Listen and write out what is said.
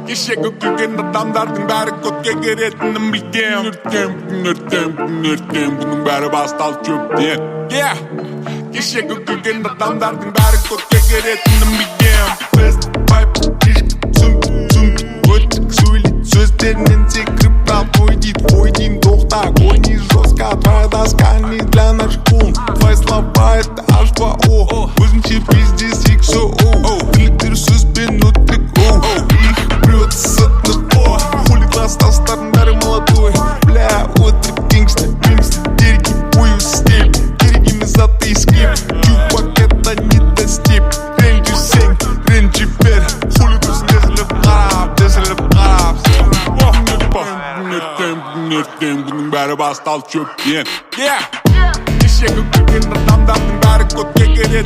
Кешегі күлген адамдардың бәрі көтке керетінін білгем. Ертең, бүгін, ертең, бүгін, ертең, бұның бәрі басталды чөптен. Yeah! Кешегі күлген адамдардың бәрі көтке керетінін білгем. Фест, вайп, фишка, цум, цум. Өтірік сөйлейді, сөздерінен секіріп, родной дейді. Қой деймін, тоқта, гони жестко. Твоя доска не для наших ум. Твои слова — это H2O. Өзінше пиздец XO. Тірліктер сөзбен өтірік, оу. Их прет с одного. Хули класстастардың бәрі молодой. Бля, өтірік гангстер, гангстер. Терги, бою стиль. Керек емес заты скип. Чувак, это не та степь. Ренжісең, ренжи бер. Хули тұрсың тесіліп қарап, тесіліп қарап? Бүгін, ертең, бүгін, ертең, бұның бәрі басталды чөптен. Yeah! Кешегі күлген адамдардың бәрі көтке керет